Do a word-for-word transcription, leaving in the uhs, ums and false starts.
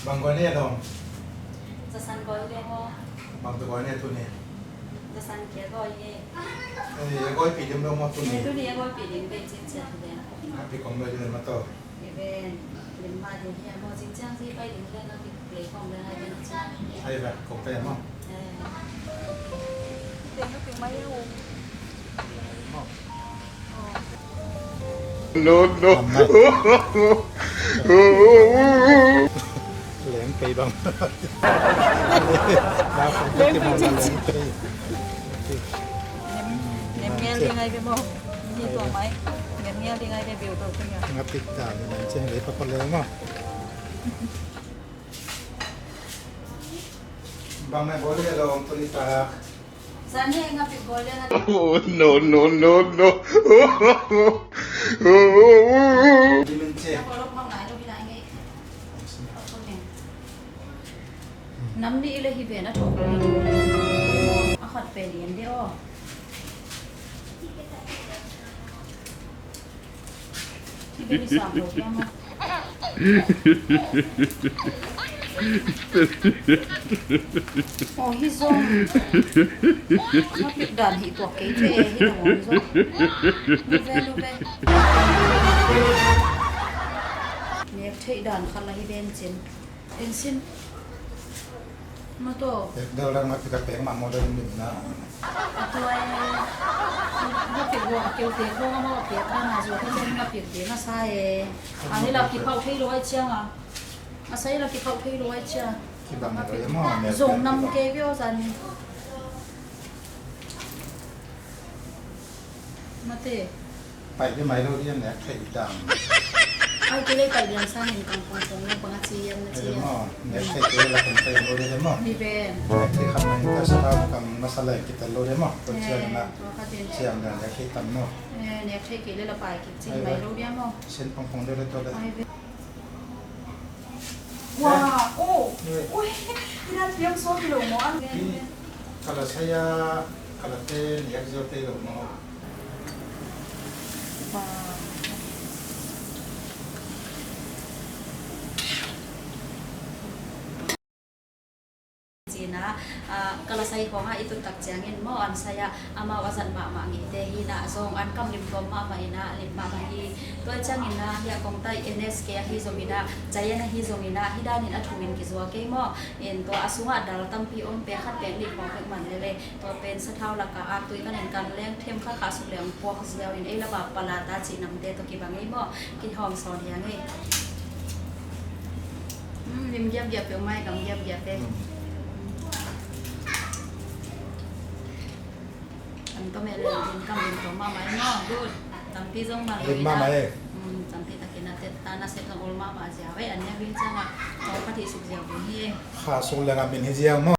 Bang gol ne dong? Zasan gol ne maw? Bang tu gol ne tuni? Zasan kia gol ne. Eh, gol pi dim dong maw tuni? Eh, tuni gol pi dim be cin cin de. Happy kong gol ne maw to. Even lim ma ding hiam maw, zing ciang zi pai ding le na bik play kong le ngai ding ciang. Ai ba, kong pai maw? Eh. Ding lu ping mai u. No, no. Leng pei bang. Leng pei cin cin. Nem ngel ding ngai be maw. Ni tua mai. Nem ngel ding ngai be biu tau teng a. Ngapit ta, nem cin lei pa pa lei maw. Bang mai bol le lo om tuni ta. Zan hi ngapit bol le ngapit. Oh, no, no, no, no. Dimension. Nam nih le hi ven a thawk lo hi. A khat pen lian de aw. Hi ven i sam lo hi a maw. Aw, hi zong. Ngapit dan hi tuak kei te hi lo zong. Lu ve, lu ve. Nek theih dan khat la hi ven cin. Ensin. Mato. Pek dal dal ma pika pek ma model min na. Ato e. Mato pek bo, akeu pek bo, ma pek na zua, mato ma pek de na sa e. Ani la kipau thei lo ai ciang a. Asai la kipau thei lo ai ciang. Kibang lo e mo, zong nam ke bio zan. Mate. Paih dih mai lo dih a nek theih dang. Ai, kei lei paih lian sangin kang pongpong lo bang a ci hiam na ci hiam. Nek theih kei la kang paih lo dih maw. Ni pen. Nek theih khat mai ka sa kang masa lai kita lo dih maw. Tua ciang na. Tua khat in. Ciang na nek theih tam maw. Eh, nek theih kei lei la paih kei ci mai lo dih maw. Sen pongpong dih le tua le. Ai, pen. Wah, oh. Ui, ina piang so kilo mo an. Ka la sai a, ka la te niak zio te lo mo. Wah. Cina, ah, ka la sai khong a i tut tak ciangin mo an sai a, amau a zat mahmah ngei te hi na zong an kam lim tuam mahmah ina, lim mahmah hi. Tua ciangin na, hi a kong tai N S K a hi zong ina, Giant a hi zong ina, hi danin a thumin kizua kei mo. In tua a sungah dal tampi om pe khat pek nih pawk pek man lele. Tua pen sathau laka aktui kan in kan leng them kha kha suk leng puak ziau in ei lama palata cih namte tua kibang ei maw? Kihawm sawn hiang ei. Hmm, lim giapgiap peuh mai, gam giapgiap peuh. Hmm. An tom e le, lim kam lim tom mahmah ei maw? Good. Tampi zong man lo ei ta. Lim mahmah ei. Hmm, tampi takin a tet ta na sep zong ol mahmah ziau ei, an nia bil ciang a. Tawm pathih suk ziau ding hi ei. Kha suk leng a min hi ziau maw?